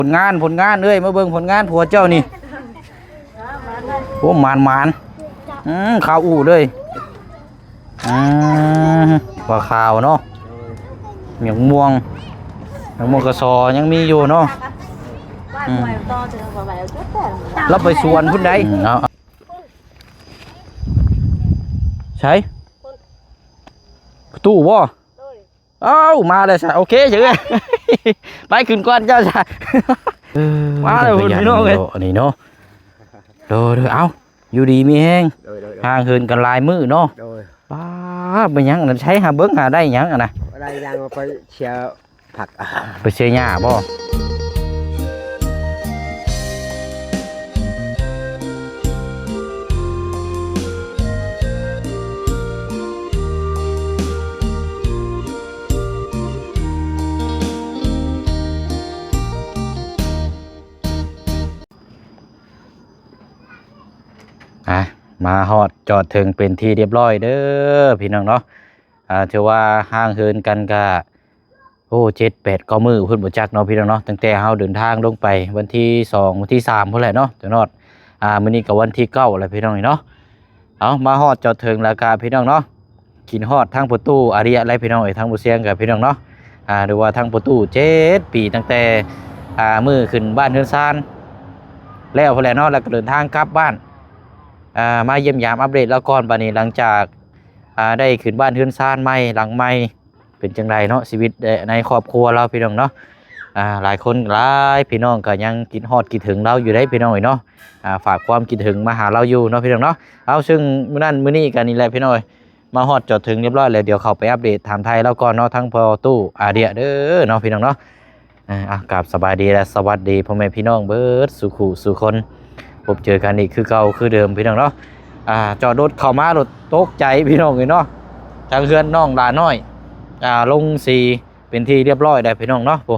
ຜົນງານ ຜົນງານເອີຍ ມາເບິ່ງຜົນງານຜົວເຈົ້ານີ້. ໂອ້ ໝານໆ ອືມ ຂາວອູ່ເລີຍ. ອືມ ວ່າຂາວເນາະ. ໝາກມ່ວງ ໝາກມ່ວງກະຊໍຍັງມີຢູ່ເນາະ. ອືມ ລາວໄປສວນພຸ້ນໃດ໋. ອືມ ເອົາ ໃສ ປະຕູບໍ່? ເອົ້າ ມາແລ້ວຊະ ໂອເຄ ເຈົ້າເອີຍ ໄປຂຶ້ນກ່ອນເຈົ້າຊະ. ເອີ ມາແລ້ວ ເພິ່ນ ພີ່ນ້ອງເອີຍ ອັນນີ້ເນາະ. ໂດຍໆ ເອົ້າ ຢູ່ດີມີແຮງ. ໂດຍໆໆ ຫ່າງເຫີນກັນຫຼາຍມື້ເນາະ. ໂດຍ ປ້າ ເປັນຫຍັງນັ້ນ ໃສຫາເບິ່ງຫາໄດ້ຫຍັງຫັ້ນນະ? ໄດ້ຫຍັງ ໄປເຊຍ ຜັກ ໄປເຊຍຫຍ້າບໍ່? ອ່ະ ມາຮອດຈອດເຖິງເປັນທີ່ຮຽບຮ້ອຍເດີພີ່ນ້ອງເນາະ. ອ່າ ຖືວ່າຫ່າງເຫີນກັນກະ ໂອ້ ເຈັດແປດເກົ້າມື້ພຸ້ນບໍ່ຈັກເນາະພີ່ນ້ອງເນາະ. ຕັ້ງແຕ່ເຮົາເດີນທາງລົງໄປວັນທີສອງ ວັນທີສາມພຸ້ນແຫຼະເນາະ ຈົນຮອດ ອ່າ ມື້ນີ້ກໍວັນທີເກົ້າແລ້ວພີ່ນ້ອງເນາະ. ເອົາ ມາຮອດຈອດເຖິງແລ້ວກະພີ່ນ້ອງເນາະ ຄິດຮອດທັງປະຕູອາເດຍແຫຼະພີ່ນ້ອງເອີຍ ທັງບໍ່ຊຽງກະພີ່ນ້ອງເນາະ. ອ່າ ຫຼືວ່າທັງປະຕູເຈັດປີ ຕັ້ງແຕ່ ອ່າ ມື້ຂຶ້ນບ້ານເຮືອນຊານແລ້ວພຸ້ນແຫຼະເນາະ ແລ້ວກໍເດີນທາງກັບບ້ານ ອ່າ ມາຢ້ຽມຢາມອັບເດດລາວກ່ອນ. ບາດນີ້ຫຼັງຈາກ ອ່າ ໄດ້ຂຶ້ນບ້ານເຮືອນຊານໃໝ່ ຫຼັງໃໝ່ ເປັນຈັ່ງໃດເນາະ ຊີວິດໃນຄອບຄົວລາວພີ່ນ້ອງເນາະ. ອ່າ ຫຼາຍຄົນ ຫຼາຍພີ່ນ້ອງກໍຍັງຄິດຮອດຄິດເຖິງລາວຢູ່ເດ້ພີ່ນ້ອງເອີຍເນາະ. ອ່າ ຝາກຄວາມຄິດເຖິງມາຫາລາວຢູ່ເນາະພີ່ນ້ອງເນາະ. ເອົາ ເຊິ່ງມື້ນັ້ນມື້ນີ້ກໍນີ້ແຫຼະພີ່ນ້ອງເອີຍ ມາຮອດຈອດເຖິງຮຽບຮ້ອຍແລ້ວ ດຽວເຂົ້າໄປອັບເດດຖາມໄທລາວກ່ອນເນາະ ທັງພໍ່ຕູ້ອາເດຍເດີເນາະພີ່ນ້ອງເນາະ. ເອີ ເອົາ ກາບສະບາຍດີ ແລະ ສະຫວັດດີພໍ່ແມ່ພີ່ນ້ອງເບິດສູ່ຄູ່ສູ່ຄົນ ພົບເຈີກັນອີກຄືເກົ່າຄືເດີມພີ່ນ້ອງເນາະ. ອ່າ ຈອດລົດເຂົ້າມາລົດຕົກໃຈພີ່ນ້ອງເອີຍເນາະ ທາງເຮືອນນ້ອງຫຼ້ານ້ອຍ ອ່າ ລົງສີເປັນທີ່ຮຽບຮ້ອຍແລ້ວພີ່ນ້ອງເນາະ. ໂອ້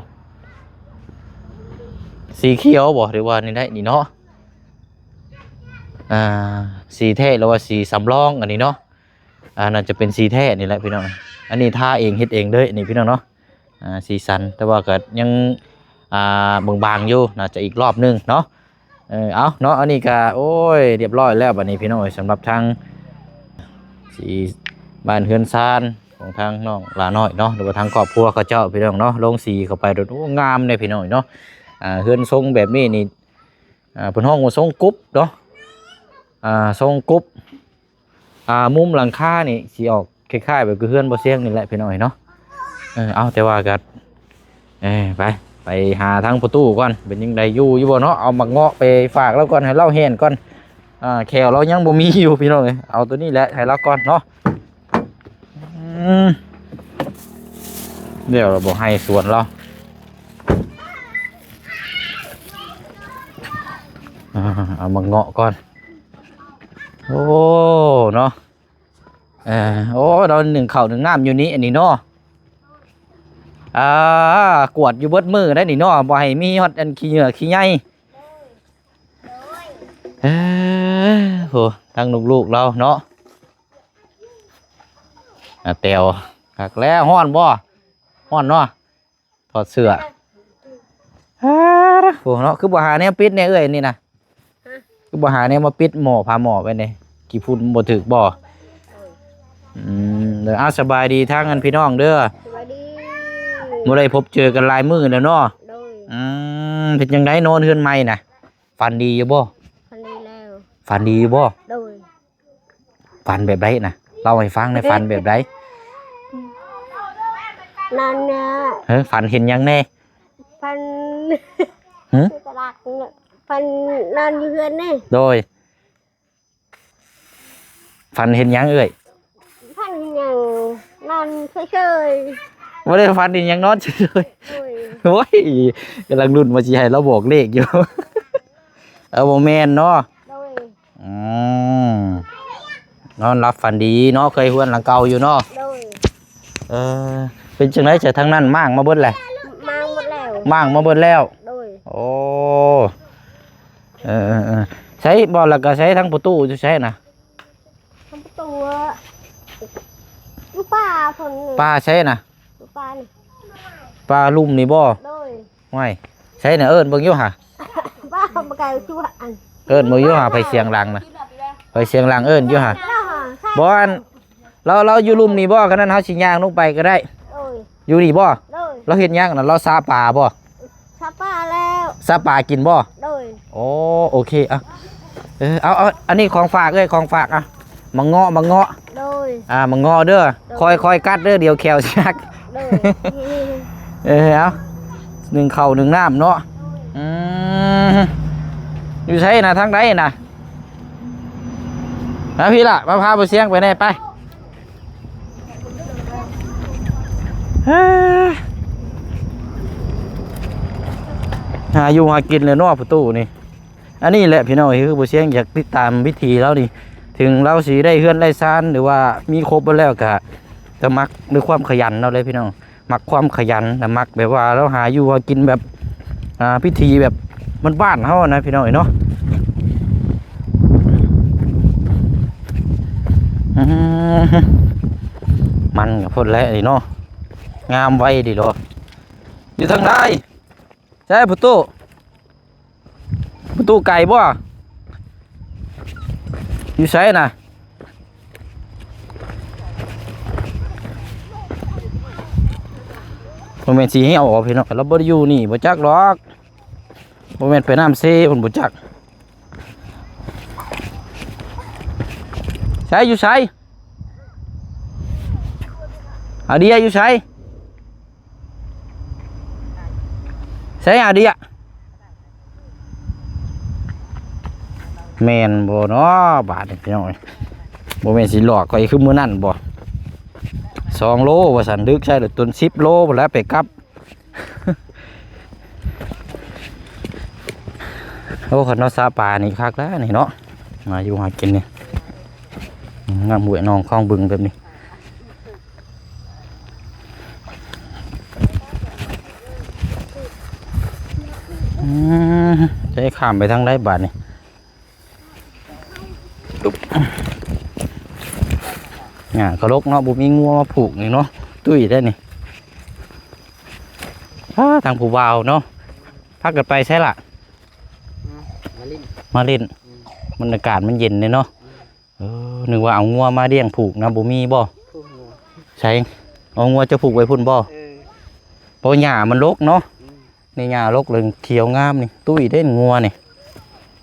ສີຂຽວບໍ່ ຫຼືວ່ານີ້ໄດ໋ນີ້ເນາະ. ອ່າ ສີແທ້ ຫຼືວ່າສີສຳລອງອັນນີ້ເນາະ. ອ່າ ໜ້າຈະເປັນສີແທ້ນີ້ແຫຼະພີ່ນ້ອງ. ອັນນີ້ທາເອງເຮັດເອງເລີຍນີ້ພີ່ນ້ອງເນາະ. ອ່າ ສີສັນ ແຕ່ວ່າກໍຍັງ ອ່າ ບາງໆຢູ່ ໜ້າຈະອີກລອບໜຶ່ງເນາະ. ເອີ ເອົາເນາະ ອັນນີ້ກໍ ໂອ້ຍ ຮຽບຮ້ອຍແລ້ວບັດນີ້ພີ່ນ້ອງເອີຍ ສຳລັບທາງສີບ້ານເຮືອນຊານຂອງທາງນ້ອງຫຼ້ານ້ອຍເນາະ ຫຼືວ່າທາງຄອບຄົວເຂົາເຈົ້າພີ່ນ້ອງເນາະ. ລົງສີເຂົ້າໄປໂດດ ໂອ້ ງາມເດ້ພີ່ນ້ອງເອີຍເນາະ. ອ່າ ເຮືອນຊົງແບບນີ້ນີ້ ອ່າ ເພິ່ນຮ້ອງວ່າຊົງກຸບເນາະ. ອ່າ ຊົງກຸບ ອ່າ ມຸມຫຼັງຄານີ້ຊິອອກຄ້າຍໆແບບຄືເຮືອນບໍ່ຊຽງນີ້ແຫຼະພີ່ນ້ອງເອີຍເນາະ. ເອີ ເອົາ ແຕ່ວ່າກໍ ເອີ ໄປ ໄປຫາທາງພໍ່ຕູ້ກ່ອນ ເປັນຈັ່ງໃດ ຢູ່ຢູ່ບໍ່ເນາະ. ເອົາໝາກເງາະໄປຝາກລາວກ່ອນ ໃຫ້ລາວແຫ້ງກ່ອນ. ອ່າ ແຂ້ວລາວຍັງບໍ່ມີຢູ່ພີ່ນ້ອງເອີຍ ເອົາໂຕນີ້ແຫຼະໃຫ້ລາວກ່ອນເນາະ. ອືມ ດຽວລາວບໍ່ໃຫ້ສວນລາວ. ອ່າ ເອົາໝາກເງາະກ່ອນ. ໂອ້ ເນາະ. ເອີ ໂອ້ ດອນໜຶ້ງເຂົ້າໜຶ້ງນ້ຳຢູ່ນີ້ ອັນນີ້ເນາະ. ອ່າ ກວດຢູ່ເບິດມື້ໄດ໋ນີ້ເນາະ ບໍ່ໃຫ້ມີຮອດອັນຂີ້ເຫຍື້ອຂີ້ໃຍ. ເອີ ໂຫ ທັງລູກໆລາວເນາະ. ອາແຕວ ຄັກແລ້ວ. ຮ້ອນບໍ່? ຮ້ອນເນາະ. ຖອດເສື້ອ. ອາ ໂອ້ ເນາະ ຄືບໍ່ຫາແນວປິດແດ່ເອື້ອຍນີ້ນະ? ຮະ? ຄືບໍ່ຫາແນວມາປິດໝໍ້ ຝາໝໍ້ໄວ້ແດ່? ຂີ້ຝຸ່ນບໍ່ຖືກບໍ່? ອືມ ເດີ ເອົາ ສະບາຍດີທາງອັນພີ່ນ້ອງເດີ. ສະບາຍດີ. ບໍ່ໄດ້ພົບເຈີກັນຫຼາຍມື້ແລ້ວເນາະ. ໂດຍ. ອືມ ເປັນຈັ່ງໃດ ນອນເຮືອນໃໝ່ນະ ຝັນດີຢູ່ບໍ່? ຝັນດີແລ້ວ. ຝັນດີຢູ່ບໍ່? ໂດຍ. ຝັນແບບໃດນະ? ເລົ່າໃຫ້ຟັງແດ່ ຝັນແບບໃດ? ນອນເນາະ. ເອີ ຝັນເຫັນຫຍັງແດ່? ຝັນ ຫຶ? ຕະຫຼາດເນາະ ຝັນນອນຢູ່ເຮືອນນີ້. ໂດຍ. ຝັນເຫັນຫຍັງເອື້ອຍ? ຝັນເຫັນຫຍັງ? ນອນເຊີຍໆ. ບໍ່ໄດ້ຝັນເຫັນຫຍັງ ນອນເຊີຍໆ. ໂດຍ. ໂອ້ຍ ກຳລັງລຸ້ນວ່າຊິໃຫ້ລາວບອກເລກຢູ່. ເອີ ບໍ່ແມ່ນເນາະ. ໂດຍ. ອືມ ນອນຫຼັບຝັນດີເນາະ ເຄີຍເຮືອນຫຼັງເກົ່າຢູ່ເນາະ. ໂດຍ. ເອີ ເປັນຈັ່ງໃດຊະ ທາງນັ້ນມ້າງມາເບິດແລ້ວ? ມ້າງໝົດແລ້ວ. ມ້າງມາເບິດແລ້ວ. ໂດຍ. ໂອ້ ເອີໆໆ ໃສບໍ່ ແລ້ວກໍໃສທາງປະຕູຢູ່ໃສນະ? ທາງປະຕູ ຢູ່ປ່າພຸ້ນ. ປ່າໃສນະ? ຢູ່ປ່ານີ້. ປ່າລຸ່ມນີ້ບໍ່? ໂດຍ. ຫ້ວຍ ໃສນະ ເອີ້ນເບິ່ງຢູ່ຫາ ວ່າບໍ່ໄກຕົວະອັນ ເອີ້ນເບິ່ງຢູ່ຫາ ໃຜສຽງດັງນະ ໃຜສຽງດັງເອີ້ນຢູ່ຫາ ເຈົ້າຫາ ບໍ່ ອັນ ລາວ ລາວຢູ່ລຸ່ມນີ້ບໍ່? ຄັນນັ້ນເຮົາຊິຍ່າງລົງໄປກໍໄດ້ ໂດຍ ຢູ່ນີ້ບໍ່? ໂດຍ ລາວເຮັດຫຍັງນະ? ລາວສາປາບໍ່? ສາປາແລ້ວ ສາປາກິນບໍ່? ໂດຍ ໂອ້ ໂອເຄ ເອົາ ເອີ ເອົາ ເອົາ ອັນນີ້ຂອງຝາກເອີຍ ຂອງຝາກ ອ່ະ ໝາກເງາະ ໝາກເງາະ ໂດຍ ອ່າ ໝາກເງາະເດີ ໂດຍ ຄ່ອຍໆກັດເດີ ດຽວແຂ້ວຊິຫັກ ໂດຍ ເອີ ເອົາ ໜຶ່ງເຂົ້າໜຶ່ງນ້ຳເນາະ ອືມ ຢູ່ໃສນະ? ທາງໃດນະ? ມາພີ້ລະ ມາພາບໍ່ສຽງໄປແດ່ ໄປ ຫາຢູ່ຫາກິນແຫຼະເນາະ ປະຕູນີ້ ອັນນີ້ແຫຼະພີ່ນ້ອງ ຄືບໍ່ສຽງຢາກຕິດຕາມວິຖີລາວນີ້ ເຖິງລາວຊິໄດ້ເຮືອນໄດ້ຊານ ຫຼືວ່າມີຄົບເບິດແລ້ວ ກະ ກະມັກໃນຄວາມຂະຫຍັນລາວເລີຍພີ່ນ້ອງ ມັກຄວາມຂະຫຍັນ ແລະ ມັກແບບວ່າລາວຫາຢູ່ຫາກິນແບບ ອ່າ ວິຖີແບບບ້ານໆເຮົານະ ພີ່ນ້ອງເອີຍເນາະ ອືມ ມັນກະພຸ້ນແຫຼະນີ້ເນາະ ງາມໄວດີດອກ ຢູ່ທາງໃດ? ໃສປະຕູ? ປະຕູໄກບໍ່? ຢູ່ໃສນະ? ບໍ່ແມ່ນຊິເຫ່ວອອກພີ່ນ້ອງ ລາວບໍ່ໄດ້ຢູ່ນີ້ບໍ່ຈັກດອກ ບໍ່ແມ່ນໄປນ້ຳເຊພຸ້ນບໍ່ຈັກ ໃສ ຢູ່ໃສ? ອາເດຍຢູ່ໃສ? ໃສອາເດຍ? ແມ່ນບໍ່ເນາະ ບາດນີ້ພີ່ນ້ອງເອີຍ ບໍ່ແມ່ນຊິຫຼອກຂ້ອຍຄືມື້ນັ້ນບໍ່? ສອງໂລວ່າຊັ້ນ ດຶກໃສ່ລະຕົນສິບໂລພຸ້ນແຫຼະໄປກັບ ໂອ້ ຄັນເຮົາສາປານີ້ຄັກແລ້ວນີ້ເນາະ ຫາຢູ່ຫາກິນນີ້ ງາມຫ້ວຍໜອງຄອງບຶງແບບນີ້ ອືມ ຈະຂ້າມໄປທາງໃດບາດນີ້? ຫຍ້າກະລົກເນາະ ບໍ່ມີງົວມາຜູກນີ້ເນາະ ຕຸ້ຍໄດ໋ນີ້ ອ້າ ທາງຜູ້ບ່າວເນາະ ພາກັນໄປໃສລະ? ອືມ ມາຫຼິ້ນ ມາຫຼິ້ນ ອືມ ບັນຍາກາດມັນເຢັນເດ້ເນາະ ອືມ ເອີ ນຶກວ່າເອົາງົວມາລ້ຽງຜູກນະ ບໍ່ມີບໍ່? ໃສ? ເອົາງົວເຈົ້າຜູກໄວ້ພຸ້ນບໍ່? ເອີ ເພາະຫຍ້າມັນລົກເນາະ ອືມ ນີ້ຫຍ້າລົກເລີຍຂຽວງາມນີ້ ຕຸ້ຍເດ້ງົວນີ້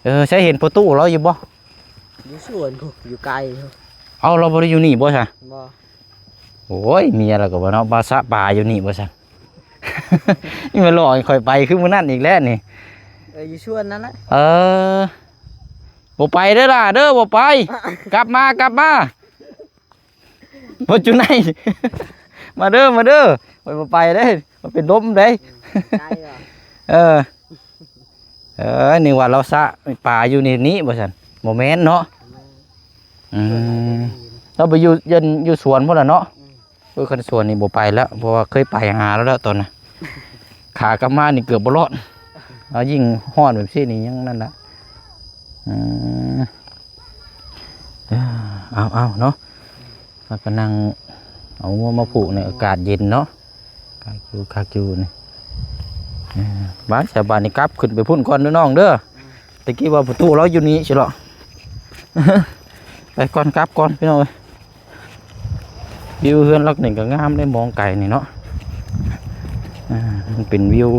ເອີ ໃສເຫັນພໍ່ຕູ້ລາວຢູ່ບໍ່? ຢູ່ສວນພຸ້ນ ຢູ່ໄກພຸ້ນ ເອົ້າ ລາວບໍ່ໄດ້ຢູ່ນີ້ບໍ່ຊະ? ບໍ່ ໂອ້ຍ ເມຍລາວກໍວ່າເນາະ ມາສະປາຢູ່ນີ້ວ່າຊັ້ນ ນີ້ມາຫຼອກໃຫ້ຂ້ອຍໄປຄືມື້ນັ້ນອີກແລ້ວນີ້ ເອີ ຢູ່ສວນນັ້ນແຫຼະ ເອີ ບໍ່ໄປເດີຫຼ້າເດີ ບໍ່ໄປ ກັບມາ ກັບມາ ບໍ່ຈຸໄນ ມາເດີ ມາເດີ ຂ້ອຍບໍ່ໄປເດ້ ມັນເປັນລົມເດ້ ອືມ ໄກຫວາ ເອີ ເອີ ນຶກວ່າລາວສະປາຢູ່ໃນນີ້ວ່າຊັ້ນ ບໍ່ແມ່ນເນາະ ອືມ ລາວໄປຢູ່ ຢູ່ສວນພຸ້ນລະເນາະ ອືມ ເອີ ຄັນສວນນີ້ບໍ່ໄປແລ້ວ ເພາະວ່າເຄີຍໄປຫາລາວແລ້ວຕອນນັ້ນ ຂາກັບມານີ້ເກືອບບໍ່ລອດ ລາວຍິ່ງຮ້ອນແບບຊີ້ນີ້ຍັງນັ້ນລະ ອືມ ເອີ ເອົາໆເນາະ ພາກັນນັ່ງເອົາງົວມາຜູກໃນອາກາດເຢັນເນາະ ຄັກຢູ່ ຄັກຢູ່ນີ້ ເອີ ບາດຊະບາດນີ້ກັບຂຶ້ນໄປພຸ້ນກ່ອນເດີນ້ອງເດີ ຕະກີ້ວ່າປະຕູລາວຢູ່ນີ້ຊິເລາະ ໄປກ່ອນ ກັບກ່ອນພີ່ນ້ອງເອີຍ ວິວເຮືອນຫຼັງນີ້ກໍງາມເດ້ ມອງໄກນີ້ເນາະ ອ່າ ມັນເປັນວິວ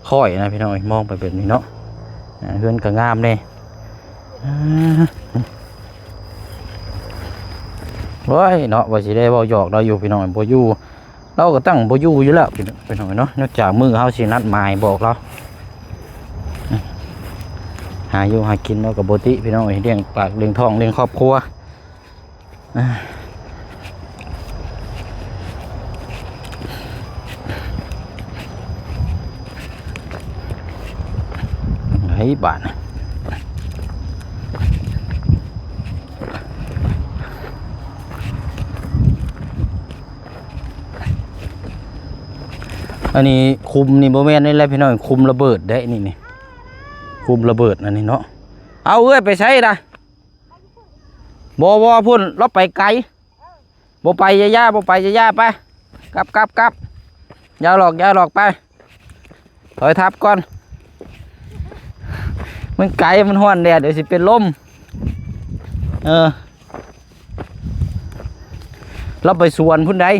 ຄ້ອຍນະພີ່ນ້ອງເອີຍ ມອງໄປແບບນີ້ເນາະ ອ່າ ເຮືອນກໍງາມເດ້ ອ່າ ໂອ້ຍເນາະ ວ່າຊິໄດ້ເວົ້າຢອກລາວຢູ່ພີ່ນ້ອງ ບໍ່ຢູ່ ລາວກໍຕັ້ງບໍ່ຢູ່ຢູ່ແລ້ວ ພີ່ນ້ອງເນາະ ນອກຈາກມື້ເຮົາຊິນັດໝາຍບອກລາວ ຫາຢູ່ຫາກິນລາວກໍບໍ່ຕິ ພີ່ນ້ອງເອີຍ ລ້ຽງປາກລ້ຽງທ້ອງລ້ຽງຄອບຄົວ ອ່າ ໃຫ້ບາດ ອັນນີ້ຄຸມນີ້ບໍ່ແມ່ນນີ້ແຫຼະພີ່ນ້ອງ ຄຸມລະເບີດເດ້ນີ້ ນີ້ຄຸມລະເບີດອັນນີ້ເນາະ ເອົາເອື້ອຍໄປໃສລະ? ບໍ່ ບໍ່ ພຸ້ນ ລາວໄປໄກ ບໍ່ໄປ ຢ່າ ຢ່າ ບໍ່ໄປ ຢ່າ ຢ່າ ໄປ ກັບ ກັບ ກັບ ຢ່າຫຼອກ ຢ່າຫຼອກ ໄປ ຖອຍທັບກ່ອນ ມັນໄກ ມັນຮ້ອນແດດ ດຽວຊິເປັນລົມ. ເອີ ລາວໄປສວນພຸ້ນໃດ໋.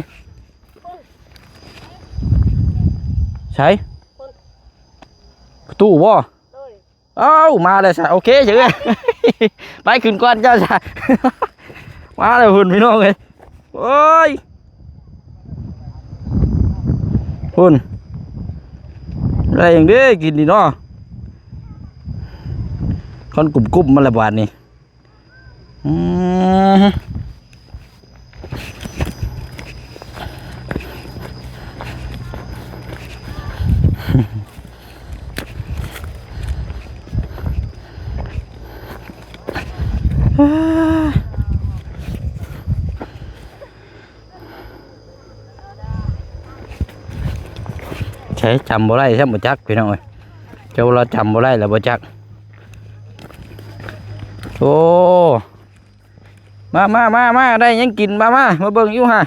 ໃສ? ປະຕູບໍ່? ເອົ້າ ມາແລ້ວຊະ ໂອເຄ ເຈົ້າເອີຍ ໄປຂຶ້ນກ່ອນເຈົ້າຊະ ມາແລ້ວພຸ້ນ ພີ່ນ້ອງເອີຍ ໂອ້ຍ ພຸ້ນ ໄດ້ຫຍັງເດ້ກິນນີ້ເນາະ ຄັນກຸບໆ ມາແລ້ວບາດນີ້. ອືມ ໃສ ຈຳບໍ່ໄດ້ຊ້ຳ ບໍ່ຈັກ ພີ່ນ້ອງເອີຍ ເຈົ້າລາວຈຳບໍ່ໄດ້ແລ້ວບໍ່ຈັກ. ໂອ້ ມາ ມາ ມາ ມາ ໄດ້ຫຍັງກິນ ມາ ມາ ມາເບິ່ງຢູ່ຫາ.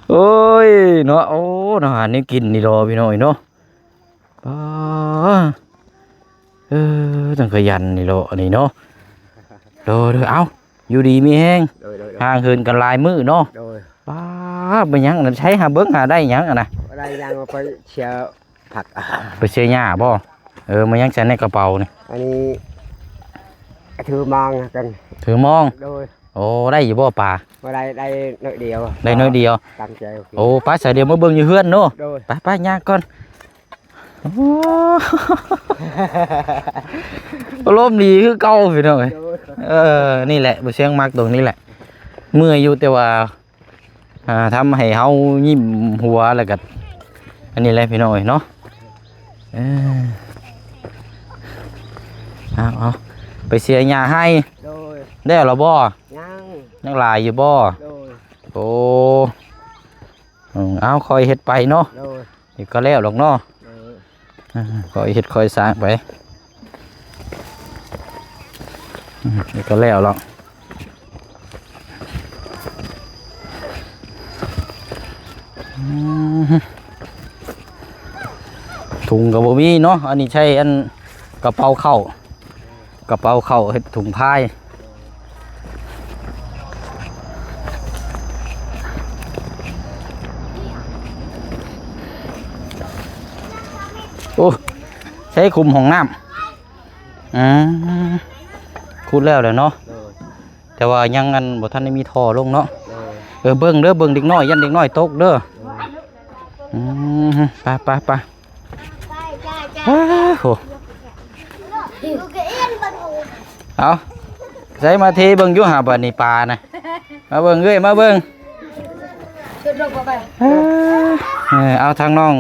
ໂອ້ຍເນາະ ໂອ້ ເນາະ ຫາແນວກິນນີ້ດອກ ພີ່ນ້ອງເອີຍເນາະ. ປ້າ ເອີ ຈັ່ງຂະຫຍັນນີ້ເນາະ ອັນນີ້ເນາະ ໂດຍ ໂດຍ ເອົ້າ ຢູ່ດີມີແຮງ ໂດຍ ໂດຍ ໂດຍ ຫ່າງເຫີນກັນຫຼາຍມື້ເນາະ ໂດຍ ປ້າ ເປັນຫຍັງອັນນັ້ນ ໃຊ້ຫາເບິ່ງຫາໄດ້ຫຍັງອັນນະ ບໍ່ໄດ້ຫຍັງ ໄປເສຍຜັກ ໄປເສຍຫຍ້າບໍ່? ເອີ ມາຫຍັງໃສ່ໃນກະເປົານີ້ ອັນນີ້ຖືມອງກັນ ຖືມອງ ໂດຍ ໂອ້ ໄດ້ຢູ່ບໍ່ປາ? ບໍ່ໄດ້ ໄດ້ໜ້ອຍດຽວ ໄດ້ໜ້ອຍດຽວ ຕາມໃຈ ໂອເຄ ໂອ້ ໄປ ສາຍດຽວມາເບິ່ງຢູ່ເຮືອນເນາະ ໂດຍ ໄປ ໄປ ຍ່າງກ່ອນ ໂອ້ ອາລົມດີຄືເກົ່າ ພີ່ນ້ອງເອີຍ ໂດຍ ເອີ ນີ້ແຫຼະ ບໍ່ຊຽງມັກຕົງນີ້ແຫຼະ ເມື່ອຍຢູ່ ແຕ່ວ່າ ອ່າ ທຳໃຫ້ເຮົາຍິ້ມຫົວ ແລ້ວກໍ ອັນນີ້ແຫຼະ ພີ່ນ້ອງເອີຍເນາະ ເອີ ເອົາ ເອົາ ໄປເສຍຫຍ້າໄຮ່ ໂດຍ ແລ້ວລະບໍ່? ຍັງ ຍັງຫຼາຍຢູ່ບໍ່? ໂດຍ ໂອ້ ເອົາ ຄ່ອຍເຮັດໄປເນາະ ໂດຍ ດຽວກໍແລ້ວດອກເນາະ ເອີ ອ່າ ຄ່ອຍເຮັດຄ່ອຍສ້າງໄປ ອືມ ດຽວກໍແລ້ວດອກ ອືມ ຖົງກໍບໍ່ມີເນາະ ອັນນີ້ໃຊ້ອັນກະເປົາເຂົ້າ ກະເປົາເຂົ້າເຮັດຖົງພາຍ ໂອ້ ໃຊ້ຂຸມຫ້ອງນ້ຳ ອືມ ຂຸດແລ້ວແຫຼະເນາະ ໂດຍ ແຕ່ວ່າຍັງອັນບໍ່ທັນໄດ້ມີທໍ່ລົງເນາະ ໂດຍ ເອີ ເບິ່ງເດີ ເບິ່ງເດັກນ້ອຍ ຢ້ານເດັກນ້ອຍຕົກເດີ ໂດຍ ອືມ ໄປ ໄປ ໄປ ອ້າໂຫ ເອົາ ໃສ່ມາເທເບິ່ງຢູ່ຫາ ບາດນີ້ປານະ ມາເບິ່ງເອີຍ ມາເບິ່ງ ເອີ ເອົາທາງນ້ອງ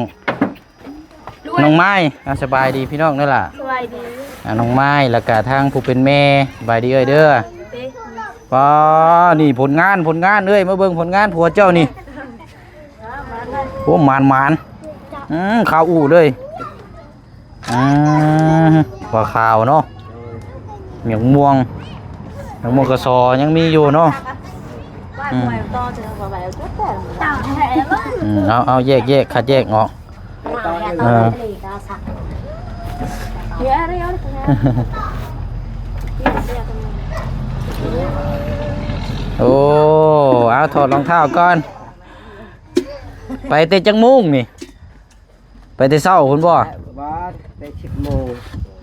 ນ້ອງໄມ້ ອ່າ ສະບາຍດີພີ່ນ້ອງເດີລະ ສະບາຍດີ ອ່າ ນ້ອງໄມ້ ແລ້ວກະທາງຜູ້ເປັນແມ່ ສະບາຍດີເອີຍເດີ ເດ້ ປ້າ ນີ້ຜົນງານ ຜົນງານເອີຍ ມາເບິ່ງຜົນງານຜົວເຈົ້ານີ້ ໂອ້ ໝານໆ ອືມ ຂາວອູ່ເລີຍ ອືມ ປາຂາວເນາະ ໝາກມ່ວງ ໝາກມ່ວງກະຊໍຍັງມີຢູ່ເນາະ ອືມ ອືມ ເອົາ ເອົາ ແຍກ ແຍກ ຄັດແຍກອອກ ເອີ ໂອ້ ເອົາ ຖອດລອງເທ້າກ່ອນ ໄປແຕ່ຈັກໂມງນີ້? ໄປແຕ່ເຊົ້າພຸ້ນບໍ່? ບໍ່ ແຕ່ສິບໂມງ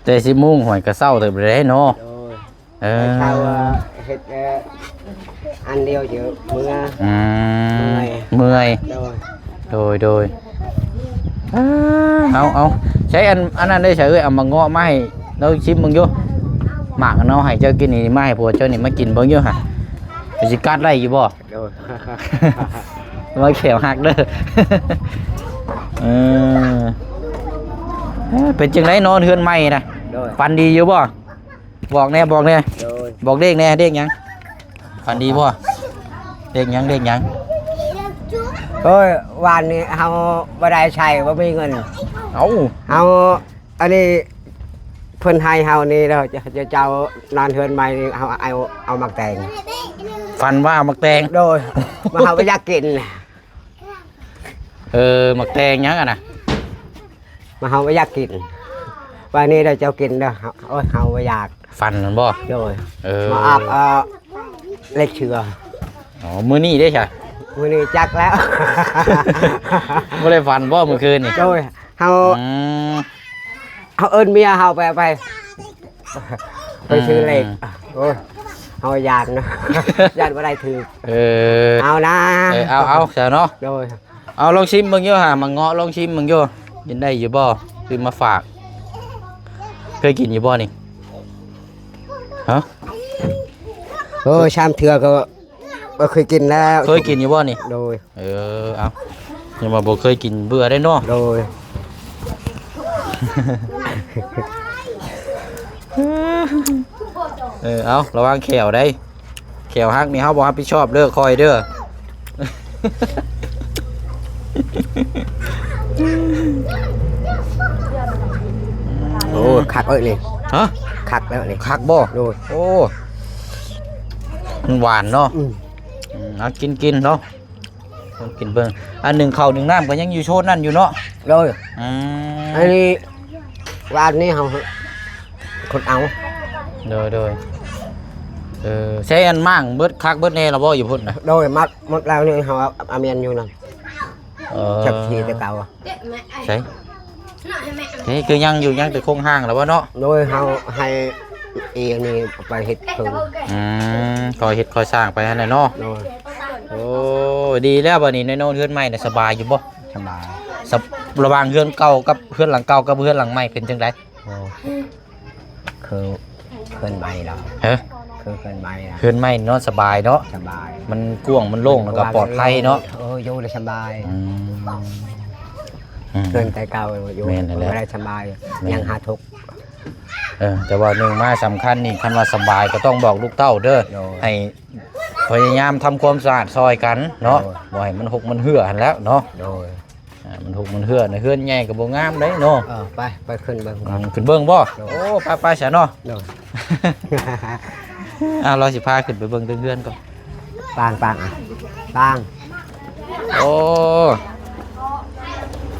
ແຕ່ສິບໂມງ ຫ້ວຍ ກະເຊົ້າເຕີບເລີຍເນາະ ໂດຍ ເອີ ເຊົ້າເຮັດ ເອີ ອັນດຽວເດີ ເມື່ອຍ ອືມ ເມື່ອຍ ເມື່ອຍ ໂດຍ ໂດຍ ໂດຍ ເອີ ເອົາ ເອົາ ໃຊ້ອັນ ອັນນັ້ນໄດ້ໃຊ້ເອີຍ ເອົາໝາກເງາະມາໃຫ້ລາວຊິມເບິ່ງຢູ່ ໝາກເນາະ ໃຫ້ເຈົ້າກິນນີ້ ມາໃຫ້ຜົວເຈົ້ານີ້ມາກິນເບິ່ງຢູ່ຫະ ຊິກັດໄດ້ຢູ່ບໍ່? ໂດຍ ລອຍແຂວຫັກເດີ ເອີ ເປັນຈັ່ງໃດນອນເຮືອນໃໝ່ນະ? ໂດຍ ຝັນດີຢູ່ບໍ່? ບອກແດ່ ບອກແດ່ ໂດຍ ບອກເລກແດ່ ເລກຫຍັງ? ຝັນດີບໍ່? ເລກຫຍັງ? ເລກຫຍັງ? ໂອ້ຍ ວານນີ້ເຮົາບໍ່ໄດ້ໃຊ້ ບໍ່ມີເງິນ ເອົ້າ ເຮົາ ອັນນີ້ເພິ່ນໃຫ້ເຮົານີ້ແລ້ວ ຈະ ຈະເຈົ້ານອນເຮືອນໃໝ່ນີ້ ເຮົາເອົາ ເອົາໝາກແຕງ ຝັນວ່າໝາກແຕງ ໂດຍ ມາເຮົາບໍ່ຢາກກິນ ເອີ ໝາກແຕງຫຍັງຫັ້ນນະ ມາເຮົາບໍ່ຢາກກິນ ວ່ານີ້ເດີເຈົ້າກິນເດີ ໂອ້ຍ ເຮົາບໍ່ຢາກ ຝັນຫັ້ນບໍ່? ໂດຍ ເອີ ມາອາບ ເອີ ເຫຼັກເຊືອ ອໍ ມື້ນີ້ເດ້ຊະ? ມື້ນີ້ຈັກແລ້ວ ບໍ່ໄດ້ຝັນບໍ່ມື້ຄືນນີ້? ໂດຍ ເຮົາ ອືມ ເຮົາເອີ້ນເມຍເຮົາໄປ ໄປ ໄປຊື້ເລກ ອືມ ໂອ້ຍ ເຮົາຢ້ານເນາະ ຢ້ານບໍ່ໄດ້ຖືກ ເອີ ເອົານະ ເອີ ເອົາ ເອົາຊະເນາະ ໂດຍ ເອົາລອງຊິມເບິ່ງຢູ່ຫາ ມາເງາະລອງຊິມເບິ່ງຢູ່ ກິນໄດ້ຢູ່ບໍ່? ຊື້ມາຝາກ ເຄີຍກິນຢູ່ບໍ່ນີ້? ຮະ? ໂອ້ຍ ສາມເທື່ອກໍ ບໍ່ເຄີຍກິນແລ້ວ ເຄີຍກິນຢູ່ບໍ່ນີ້? ໂດຍ ເອີ ເອົາ ຍັງວ່າບໍ່ເຄີຍກິນເບື່ອໄດ້ເນາະ ໂດຍ ເອີ ເອົາ ລະວັງແຂ້ວໄດ໋ ແຂ້ວຫັກນີ້ເຮົາບໍ່ຮັບຜິດຊອບເດີ ຄ່ອຍເດີ ໂອ້ ຄັກເອີຍນີ້ ຮະ? ຄັກແລ້ວນີ້ ຄັກບໍ່? ໂດຍ ໂອ້ ມັນຫວານເນາະ ອືມ ອືມ ເອົາກິນໆເນາະ ເບິ່ງກິນເບິ່ງ ອັນໜຶ້ງເຂົ້າໜຶ້ງນ້ຳກໍຍັງຢູ່ໂຊນນັ້ນຢູ່ເນາະ ໂດຍ ອືມ ອັນນີ້ ວານນີ້ເຮົາຄົນເອົາ ໂດຍໆ ເອີ ໃຊ້ອັນມ້າງເບິດຄັກເບິດແນ່ລະບໍ່ຢູ່ພຸ້ນນະ? ໂດຍ ໝົດ ໝົດແລ້ວນີ້ ເຮົາເອົາ ເອົາມຽນຢູ່ນັ້ນ ເອີ ຈັກທີ່ແຕ່ເກົ່າ ໃສ? ເອີ ຄືຍັງຢູ່ ຍັງແຕ່ໂຄງຮ່າງລະບໍ່ເນາະ? ໂດຍ ເຮົາໃຫ້ອີອັນນີ້ໄປເຮັດເພິ່ນ ອືມ ຄ່ອຍເຮັດຄ່ອຍສ້າງໄປຫັ້ນແຫຼະເນາະ ໂດຍ ໂອ້ ດີແລ້ວບັດນີ້ ໄດ້ນອນເຮືອນໃໝ່ນະ ສະບາຍຢູ່ບໍ່? ສະບາຍ ສະ ລະຫວ່າງເຮືອນເກົ່າກັບເຮືອນຫຼັງເກົ່າກັບເຮືອນຫຼັງໃໝ່ເປັນຈັ່ງໃດ? ໂອ້ ຄືເຮືອນໃໝ່ເນາະ ຮະ? ຄືເຮືອນໃໝ່ນະ ເຮືອນໃໝ່ນອນສະບາຍເນາະ ສະບາຍ ມັນກວ້າງມັນໂລ່ງ ແລ້ວກໍປອດໄພເນາະ ເອີ ຢູ່ໄດ້ສະບາຍ ອືມ ອືມ ເຮືອນແຕ່ເກົ່າຢູ່ ແມ່ນແລ້ວ ບໍ່ໄດ້ສະບາຍ ແມ່ນ ຍັງຫາທຸກ ເອີ ແຕ່ວ່າໜຶ່ງມາສຳຄັນນີ້ ຄັນວ່າສະບາຍກໍຕ້ອງບອກລູກເຕົ້າເດີ ໂດຍ ໃຫ້ພະຍາຍາມທຳຄວາມສະອາດຊ່ອຍກັນເນາະ ໂດຍ ບໍ່ໃຫ້ມັນຫົກມັນເຫື່ອຫັ້ນແຫຼະເນາະ ໂດຍ ອ່າ ມັນຫົກມັນເຫື່ອນະ ເຮືອນໃຫຍ່ກໍບໍ່ງາມເດ້ເນາະ ເອີ ໄປ ໄປຂຶ້ນເບິ່ງ ອືມ ຂຶ້ນເບິ່ງບໍ່? ໂດຍ ໂອ້ ໄປໆຊະເນາະ ໂດຍ ອ່າ ລາວຊິພາຂຶ້ນໄປເບິ່ງເທິງເຮືອນກ່ອນ ປາງ ປາງ ອ່ະ ປາງ ໂອ້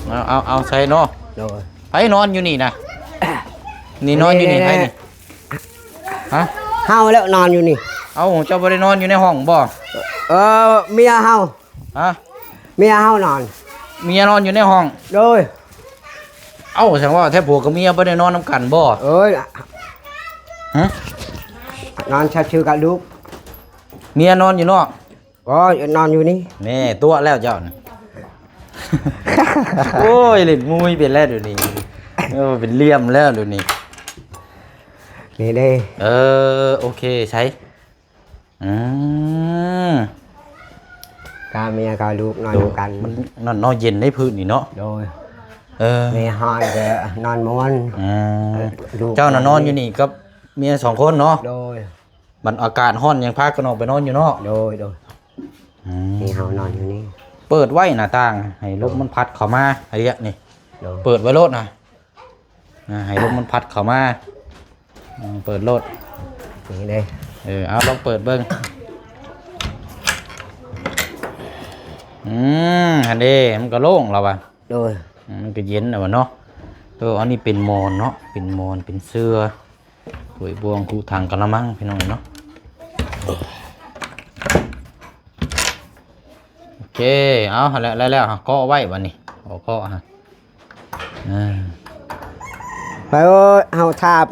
ເອົາ ເອົາ ເອົາໃສ່ເນາະ ໂດຍ ໃຜນອນຢູ່ນີ້ນະ? ນີ້ນອນຢູ່ນີ້ ນີ້ ໃຜນີ້? ຮະ? ເຮົາແຫຼະນອນຢູ່ນີ້ ເອົ້າ ເຈົ້າບໍ່ໄດ້ນອນຢູ່ໃນຫ້ອງບໍ່? ເອີ ເມຍເຮົາ ຮະ? ເມຍເຮົານອນ ເມຍນອນຢູ່ໃນຫ້ອງ ໂດຍ ເອົ້າ ຈັ່ງວ່າແທ້ ຜົວກັບເມຍບໍ່ໄດ້ນອນນຳກັນບໍ່? ເອີຍ ຮະ? ນອນຊັດຊື່ກັບລູກ ເມຍນອນຢູ່ນອກ ອໍ ນອນຢູ່ນີ້ ແນ່ ຕົວະແລ້ວເຈົ້ານະ ໂອ້ຍ ຫຼິ້ນງຸຍເປັນແລ້ວດຽວນີ້ ເອີ ເປັນຫຼ່ຽມແລ້ວດຽວນີ້ ນີ້ເດ້ ເອີ ໂອເຄ ໃສ ອືມ ກະເມຍກັບລູກນອນນຳກັນ ມັນນອນເນາະ ເຢັນໃນພື້ນນີ້ເນາະ ໂດຍ ເອີ ເມຍຮ້ອນກະນອນມ່ວນ ອືມ ເອີ ລູກ ເຈົ້ານະນອນຢູ່ນີ້ກັບເມຍສອງຄົນເນາະ ໂດຍ ບັດອາກາດຮ້ອນຫຍັງພາກັນອອກໄປນອນຢູ່ນອກ ໂດຍ ໂດຍ ອືມ ນີ້ເຮົານອນຢູ່ນີ້ ເປີດໄວ້ໜ້າຕ່າງໃຫ້ລົມມັນພັດເຂົ້າມາ ໄອ້ເດຍນີ້ ໂດຍ ເປີດໄວ້ໂລດນະ ອ່າ ໃຫ້ລົມມັນພັດເຂົ້າມາ ອືມ ເປີດໂລດ ນີ້ເດ້ ເອີ ເອົາລອງເປີດເບິ່ງ ອືມ ຫັ້ນເດ້ ມັນກໍໂລ່ງແລ້ວວ່າ ໂດຍ ອືມ ມັນກໍເຢັນແລ້ວວ່າເນາະ ເອີ ອັນນີ້ເປັນໝອນເນາະ ເປັນໝອນ ເປັນເສື່ອ ຖ້ວຍບ່ວງ ຄຸຖັງ ກະລະມັງ ພີ່ນ້ອງເນາະ ໂອເຄ ເອົາ ຫັ້ນແຫຼະ ແລ້ວໆ ເກາະໄວ້ບັດນີ້ ເກາະ ເກາະ ອ່າ ໄປເອີຍ ເຮົາຖາມ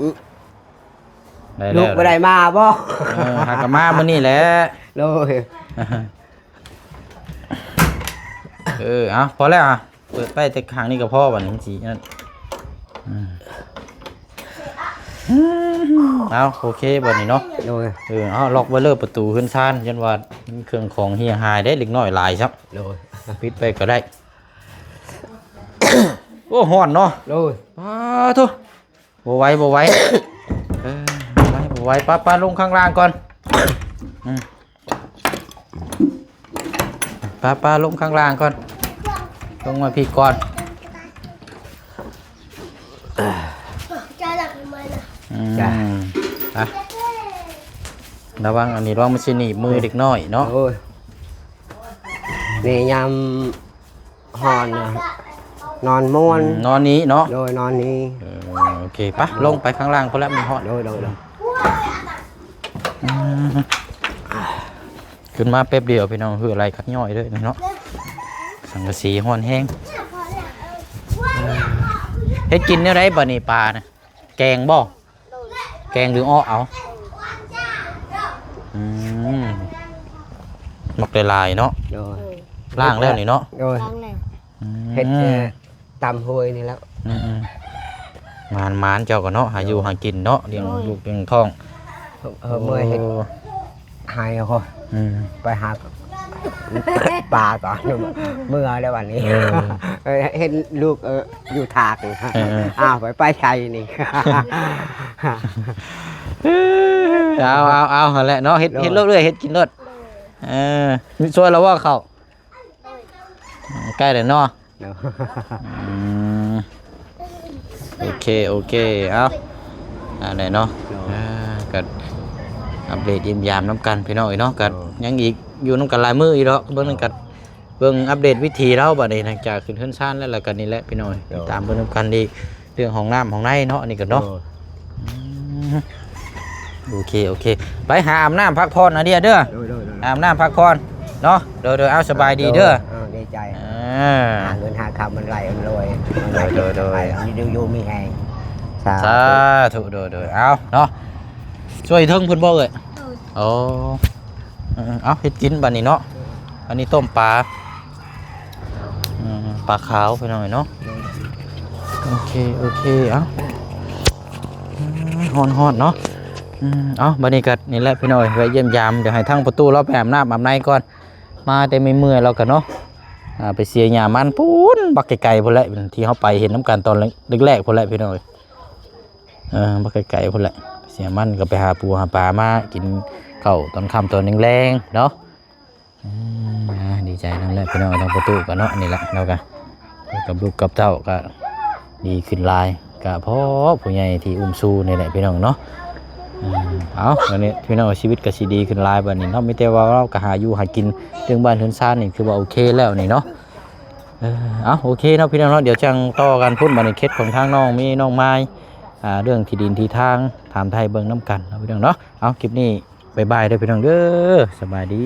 ໄດ້ແລ້ວ ລູກບໍ່ໄດ້ມາບໍ່? ເອີ ຫາກະມາມື້ນີ້ແຫຼະ ໂດຍ ເອີ ເອົາ ພໍແລ້ວ ເປີດໄປແຕ່ຂ້າງນີ້ກໍພໍ ບັດນີ້ມັນຊິນັ້ນ ອືມ ເອົາ ໂອເຄ ບັດນີ້ເນາະ ໂດຍ ເອີ ເອົາ ລັອກໄວ້ເລີຍປະຕູເຮືອນຊານ ຢ້ານວ່າເຄື່ອງຂອງເຮ່ຍຫາຍເດ້ ເດັກນ້ອຍຫຼາຍຊ້ຳ ໂດຍ ປິດໄວ້ກໍໄດ້ ໂອ້ ຮ້ອນເນາະ ໂດຍ ປາໂທ້ ບໍ່ໄຫວ ບໍ່ໄຫວ ເອີ ບໍ່ໄຫວ ບໍ່ໄຫວ ປະ ປະ ລົງຂ້າງລ່າງກ່ອນ ອືມ ປະ ປະ ລົງຂ້າງລ່າງກ່ອນ ລົງມາພີ້ກ່ອນ ອືມ ໄປ ລະວັງອັນນີ້ ລະວັງມັນຊິໜີບມືເດັກນ້ອຍເນາະ. ໂອ້ຍ ນີ້ຍາມຮ້ອນນະ ນອນມ່ວນ. ອືມ ນອນນີ້ເນາະ. ໂດຍ ນອນນີ້. ເອີ ໂອເຄ ໄປ ລົງໄປຂ້າງລ່າງພຸ້ນລະ ມັນຮ້ອນ. ໂດຍ ໂດຍ ໂດຍ. ອືມ ຂຶ້ນມາແປັບດຽວ ພີ່ນ້ອງ ເຫື່ອໄຫຼຄັກຍ້ອຍເລີຍເນາະ. ສັງກະສີຮ້ອນແຮງ. ເຮັດກິນແນວໃດບັດນີ້ ປານະ? ແກງບໍ່? ແກງຫຼືເອາະເອົາ? ອືມ ໝາກຫຼາຍໆເນາະ. ໂດຍ. ລ້າງແລ້ວນີ້ເນາະ. ໂດຍ. ລ້າງແລ້ວ. ອືມ ເຮັດ ເອີ ຕຳຫ້ວຍນີ້ແຫຼະ. ອືມໆ ໝານໆ ເຈົ້າກໍເນາະ ຫາຢູ່ຫາກິນເນາະ ລ້ຽງ ໂດຍ ລູກລ້ຽງທ້ອງ. ເອີ ເມື່ອຍເຮັດ ໂອ້ ຫາຍ ອືມ ໄປຫາປາກ່ອນ ເມື່ອແລ້ວບັດນີ້. ເອີ ເອີ ເຫັນລູກ ເອີ ຢູ່ຖາກ. ເອີ ເອີ ອ້າວ ໄປ ໄປໃສນີ້? ເອີ ເອົາ ເອົາ ເອົາ ຫັ້ນແຫຼະເນາະ ເຮັດ ໂດຍ ເຮັດໂລດເອື້ອຍ ເຮັດກິນໂລດ. ເອີ ຊ່ວຍລະບໍ່ເຂົ້າ? ໃກ້ແລ້ວເນາະ. ອືມ ໂອເຄ ໂອເຄ ເອົາ ອັນໃດເນາະ. ໂດຍ. ອ່າ ກໍອັບເດດຢ້ຽມຢາມນຳກັນພີ່ນ້ອງເອີຍເນາະ. ກໍ ໂດຍ ຍັງອີກ ຢູ່ນຳກັນຫຼາຍມື້ອີກດອກ. ເບິ່ງນຳກັນ ເບິ່ງອັບເດດວິຖີລາວບັດນີ້ ຫຼັງຈາກຂຶ້ນເຮືອນຊານແລ້ວ ແລ້ວກໍນີ້ແຫຼະພີ່ນ້ອງເອີຍ. ໂດຍ. ຕິດຕາມເບິ່ງນຳກັນອີກ ເລື່ອງຫ້ອງນ້ຳຫ້ອງໃນເນາະ ອັນນີ້ກໍເນາະ. ໂດຍ. ອືມ ໂອເຄ ໂອເຄ ໄປຫາອາບນ້ຳພັກຜ່ອນນະເດຍເດີ. ໂດຍ ໂດຍ ໂດຍ. ອາບນ້ຳພັກຜ່ອນເນາະ. ໂດຍ ໂດຍ. ເອົາ ສະບາຍດີເດີ. ໂດຍ ເອີ ດີໃຈ. ອ່າ ຫາເງິນຫາຄຳມັນໄຫຼມັນລວຍ. ໂດຍ ໂດຍ ໂດຍ. ຢູ່ ຢູ່ມີແຮງ. ສາ ສາທຸ. ໂດຍ ໂດຍ. ເອົາເນາະ ຊ່ວຍເທິງເພິ່ນບໍ່ເອີຍ? ໂດຍ. ໂອ້ ເອີ ເອົາ ເຮັດກິນບັດນີ້ເນາະ. ອັນນີ້ຕົ້ມປາ ອືມ ປາຂາວພີ່ນ້ອງເອີຍເນາະ. ໂອເຄ ໂອເຄ ເອົາ ຮ້ອນໆເນາະ. ອືມ ເອົາ ບັດນີ້ກໍນີ້ແຫຼະພີ່ນ້ອງເອີຍ ແວະຢ້ຽມຢາມ ດຽວໃຫ້ທາງປະຕູລາວໄປອາບນ້ຳອາບໃນກ່ອນ. ມາແຕ່ເມື່ອຍໆ ລາວກໍເນາະ ອ່າ ໄປເສຍຫຍ້າມັນພຸ້ນ ບັກໄກໆພຸ້ນແຫຼະ ທີ່ເຮົາໄປເຫັນນຳກັນຕອນແລກໆພຸ້ນແຫຼະພີ່ນ້ອງເອີຍ. ເອີ ບໍ່ໄກໆພຸ້ນແຫຼະ ເສຍມັນກໍໄປຫາປູຫາປາມາກິນເຂົ້າຕອນຄ່ຳຕອນແລງໆເນາະ. ອືມ ອ່າ ດີໃຈນຳແຫຼະພີ່ນ້ອງ ທາງປະຕູກໍເນາະ. ນີ້ແຫຼະ ລາວກໍກັບລູກກັບເຕົ້າກໍດີຂຶ້ນຫຼາຍ ກໍເພາະຜູ້ໃຫຍ່ທີ່ອຸ້ມຊູນີ້ແຫຼະພີ່ນ້ອງເນາະ. ອືມ ເອົາ ອັນນີ້ພີ່ນ້ອງ ຊີວິດກໍຊິດີຂຶ້ນຫຼາຍບັດນີ້ເນາະ. ມີແຕ່ວ່າເຮົາກໍຫາຢູ່ຫາກິນ ເລື່ອງບ້ານເຮືອນຊານນີ້ຄືວ່າໂອເຄແລ້ວນີ້ເນາະ. ເອີ ເອົາ ໂອເຄເນາະພີ່ນ້ອງເນາະ ດຽວຈັ່ງຕໍ່ກັນພຸ້ນ. ບັດນີ້ເຂດຂອງທາງນ້ອງມີນ້ອງມາຍ ອ່າ ເລື່ອງທີ່ດິນທີ່ທາງ ຖາມໄຖ່ເບິ່ງນຳກັນເນາະພີ່ນ້ອງເນາະ. ເອົາ ຄລິບນີ້ບາຍບາຍເດີພີ່ນ້ອງເດີ ສະບາຍດີ.